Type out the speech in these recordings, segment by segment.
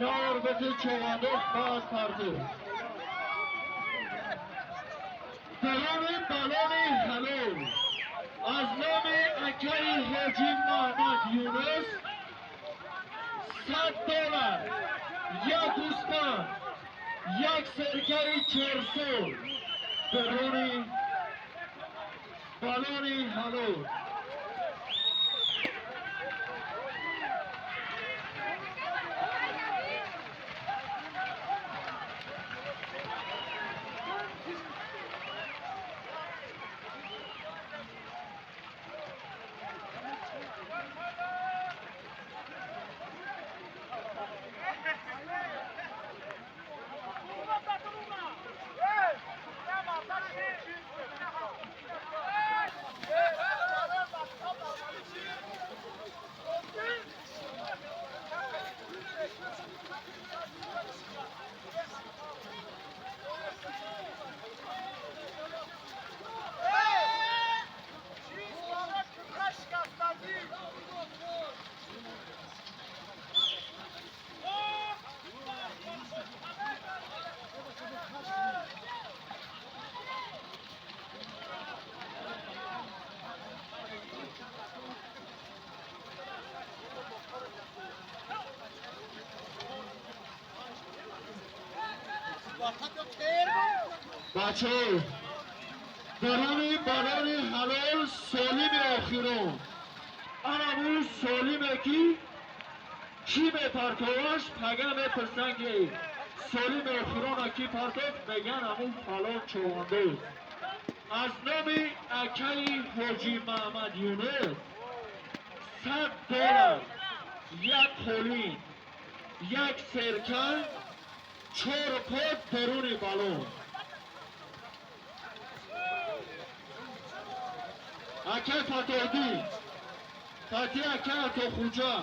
Давр бити, човандоз баъд парту. Дарони балони ҳалол аз номи акаи Ҳоҷи Маҳмад Юнус 100 доллар, як гӯспанд, як серкаи чорсол, дарони балони ҳалол. Бачаҳо, дарони балони ҳалол, солими охирон, анамун солиме ки чӣ мепартоваш, пага мепурсанд, ки солими охирона кӣ партофт, меган ҳамун фалон човандоз. Аз номи акаи Ҳоҷи Маҳмад Юнус 100 доллар, як қолин, як серка, чор пот, даруни балон. Акай Фатоҳдин, фати акай Атохуҷа,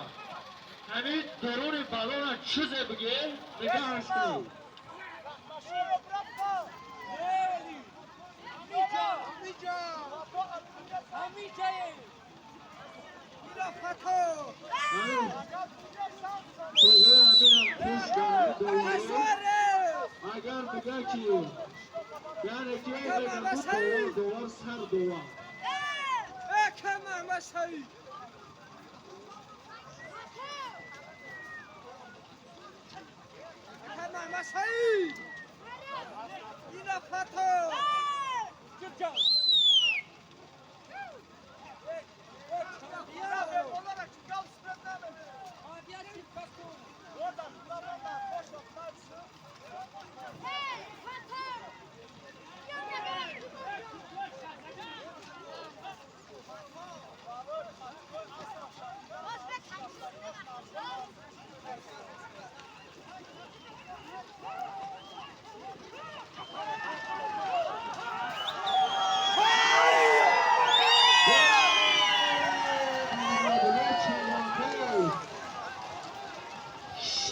ҳамин даруни балона чизе биге, нигаҳаш кунед. Ҳамин аминам хуш дар. Агар бига ки, яъне ки мегам, ду доллар, доллар, сар доллар. محمد. محمد سعید اینا فتا.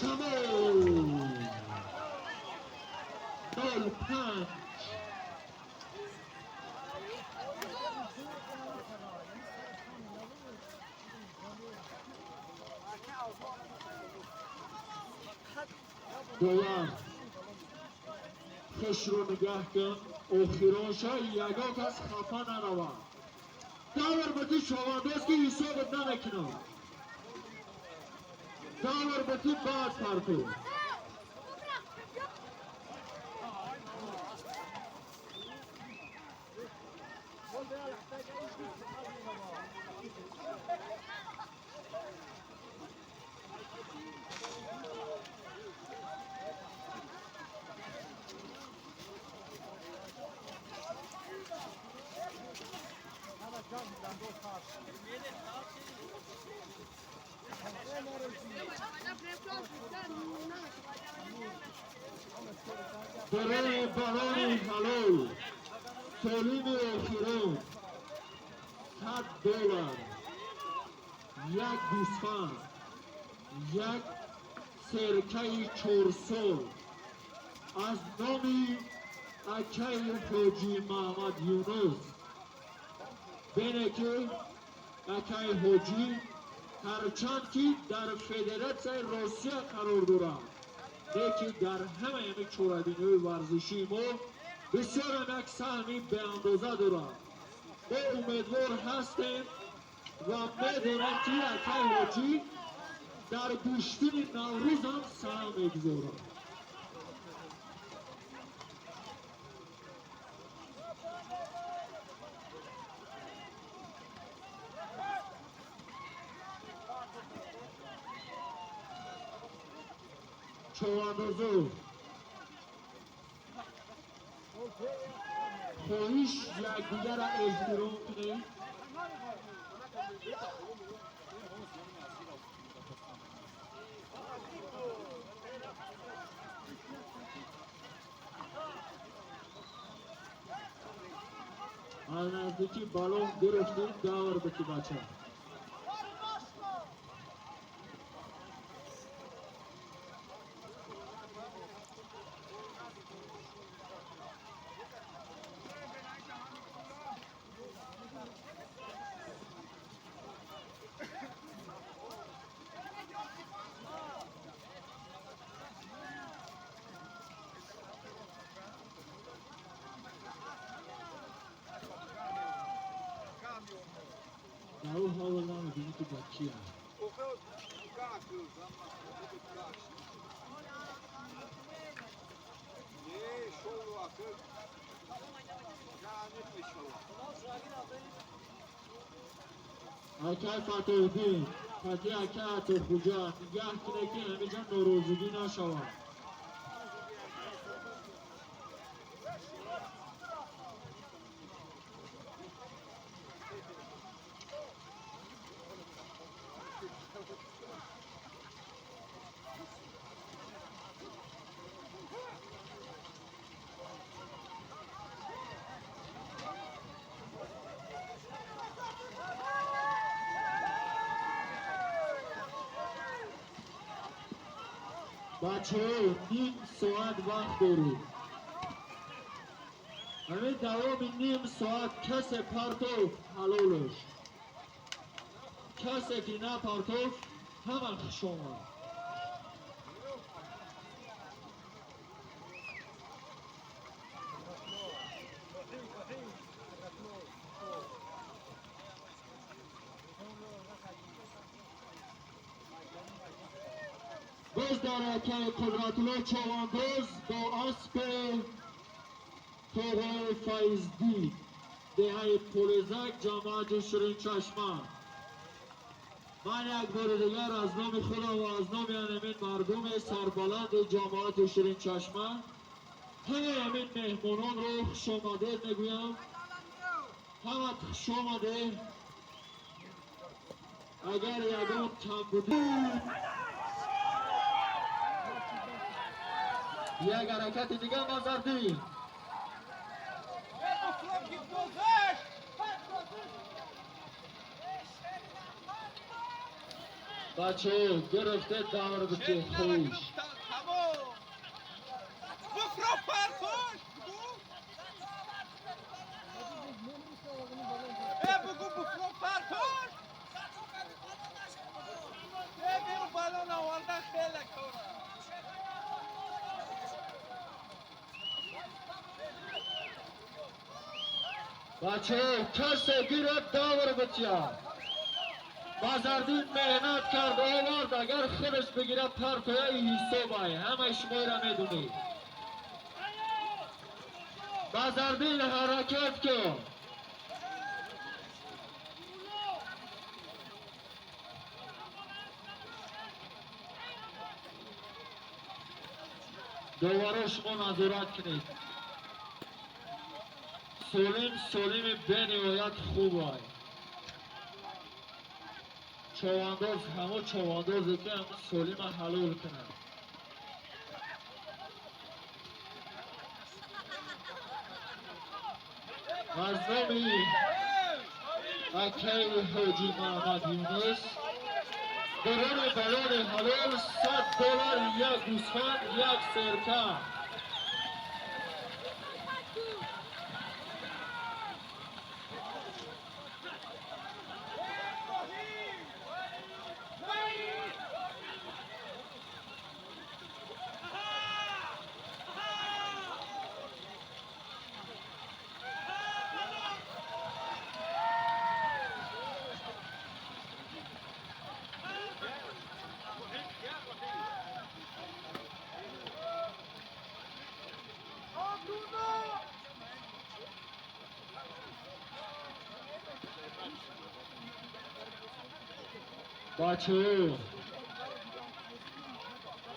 شمال 05. Доллар хушро нигаҳ кун, охиронша ягон кас хафа наравад. Давр бити, шовандоз, ки ҳисобат намекунам. Давр бити, баъд парту. Барои барони ҳалол, солими охирон, 100 доллар, як гӯсфанд, як серкаи чорсол аз номи акаи Ҳоҷи Маҳмад Юнус. Бене ки акаи Ҳоҷӣ Ҳарчанд ки дар Федератсияи Россия қарор дорад, лекин дар ҳамаи ҳамин чорабиниҳои варзишии мо бисёрам як саҳми беандоза дорад. Мо умедвор ҳастем ва медонем, ки акай ҳоҷӣ дар гӯштини Наврӯзам саҳм мегузорад. Човандозо, хоҳиш, якдигара эҳтиром кунед. Аз наздикӣ балон гирифтем, давр бики, бача. Дар ӯ ҳавл намебинӣ, ки ба ки аст. Акай Фатоҳиддин, фати акай Атохуҷа нигаҳ кунед, ки ҳамиҷа норозигӣ нашавад. Бачаҳо, ним соат вақт доред. Ҳамин давоми ним соат касе партофт, ҳалолаш, касе ки напартофт, ҳама хушомад. Боз дар акаи Қудратулло Човандоз бо аспи тоғои Файздин, деҳаи Пулезак, ҷамоати Ширинчашма. Ман як бори дигар аз номи худам ва аз номи ҳамин мардуми сарбаланди ҷамоати Ширинчашма ҳамаи ҳамин меҳмононро хушомадед мегӯям. Ҳамат хушомадед. Агар ягон камбудӣ, як ҳаракати дига, Мазардин. Бачаҳо, гирифте, давр бикун, хоҳиш. Бачаҳо, касе гирад, давр бития. Базардин меҳнат кард, овард, агар худаш бигирад, партояи ҳисобай, ҳамаи шуморо медонед. Базардин, ҳаракат кун. Доваро, шумо назорат кунед. Солим, солими бениҳоят хубай. Човандоз ҳамо човандозе, ки ҳамо солима ҳалол кунад. Аз номи акаи ҳоҷи Муҳаммад Юнус дуруни балони ҳалол 100 доллар, як гӯсфанд, як серка. Бачаҳо,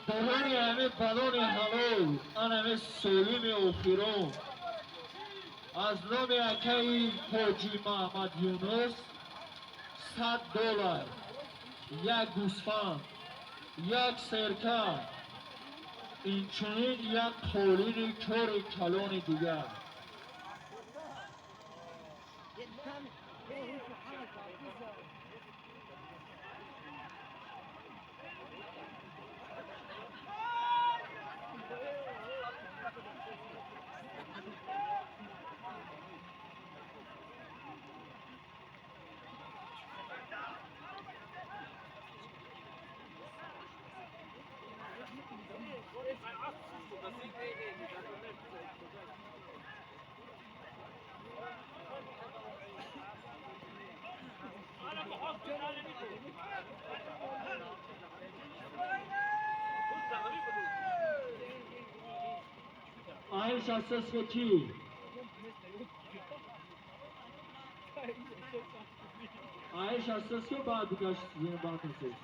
даҳони ҳамин балони ҳалол, ан ҳамин солими охирон аз номи акаи Ҳоҷи Маҳмад Юнус $100, як гӯсфанд, як серка, инчунин як қолини кори калони дигар. Айш асас ки? Айш асас ки баъд гашт зинбан асас.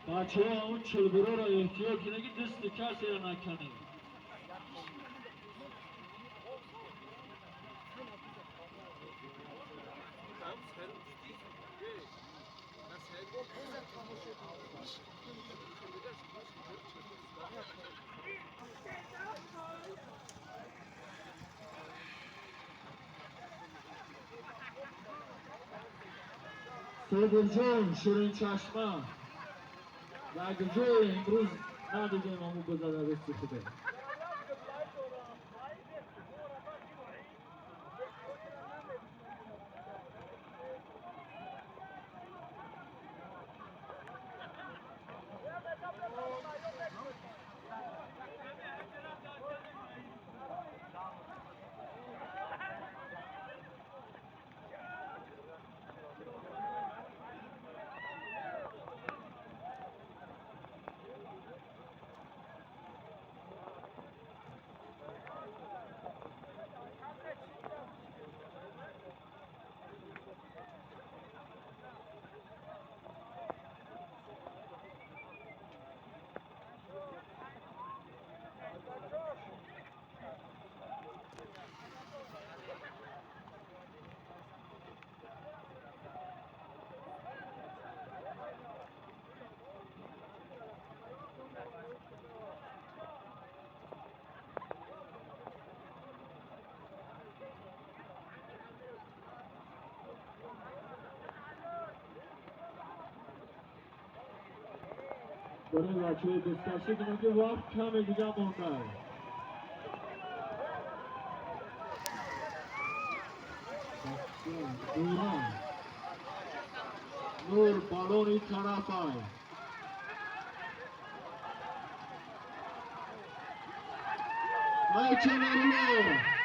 Бачаҳо, он чилбуроро эҳтиёт кунед, ки дасти касеро наканед. Собирҷон Ширинчашма як ҷое имрӯз надидем ҳамун гузарадасти худо. Барои бачаҳои дасткашӣ кунем, ки вақт каме дига монда. Нурон Нур балони тарафай. Майча Нурулло.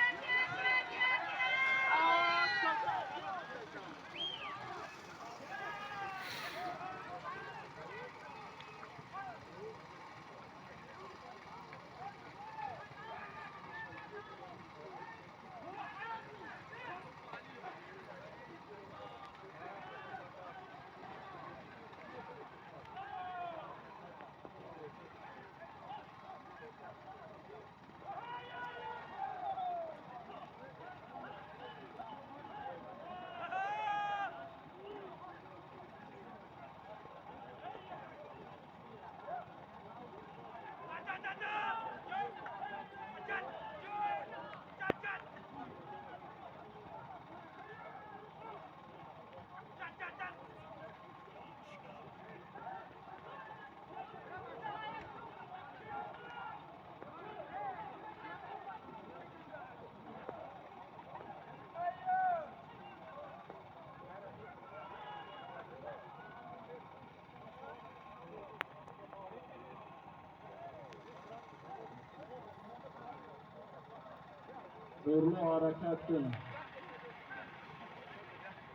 Рӯ ҳаракат кун.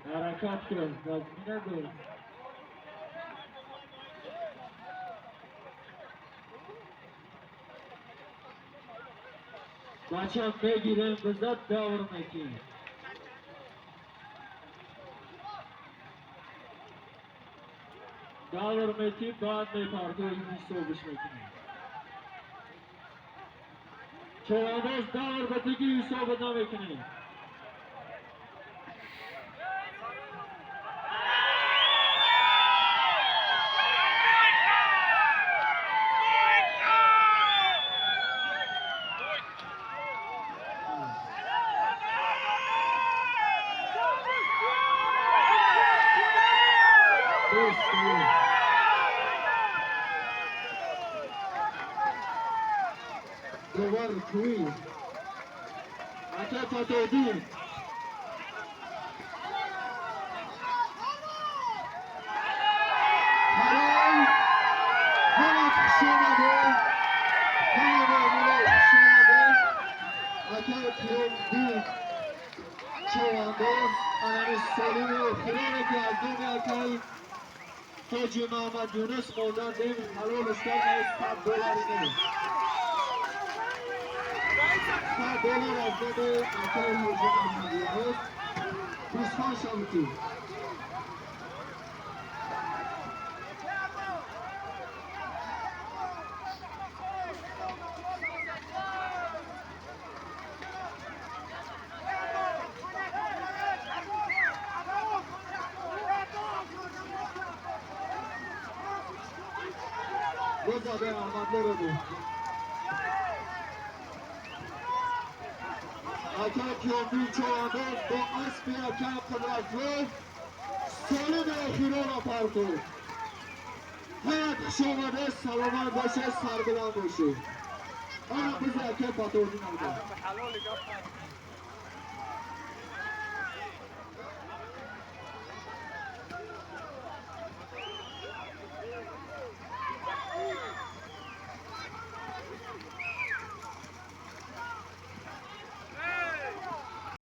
Ҳаракат кун. Вазмина кун. Бача мегирем бизад давр мекунем. Давр мети баъд мепартои ҳисобиш мекунем. Чорандоз давр ба тиги ҳисобат намекунем. Довар кӯи ака Фатоҳиддин. Ҳалол ҳама хушомаде, ҳама меҳмонҳо хушомаде. Ака Қиёмиддин Човандоз анами солими охироне ки аз номи акай Ҳоҷи Маҳмад Юнус мондандем ҳалолш кард 100 доллари нест. 100 доллар аз номи акай Ҳоҷи Маҳмад Юнус. Хурсанд шавед. Бозаде Аҳмадлоро буд. Ака Қиёмиддин Човандоз бо аспи ака Қудратулло солими охиронро партофт. Ҳаят хушомаде, саломат бошед, сарбуланд бошед. Ана бизи ака Фатоҳиддин буда.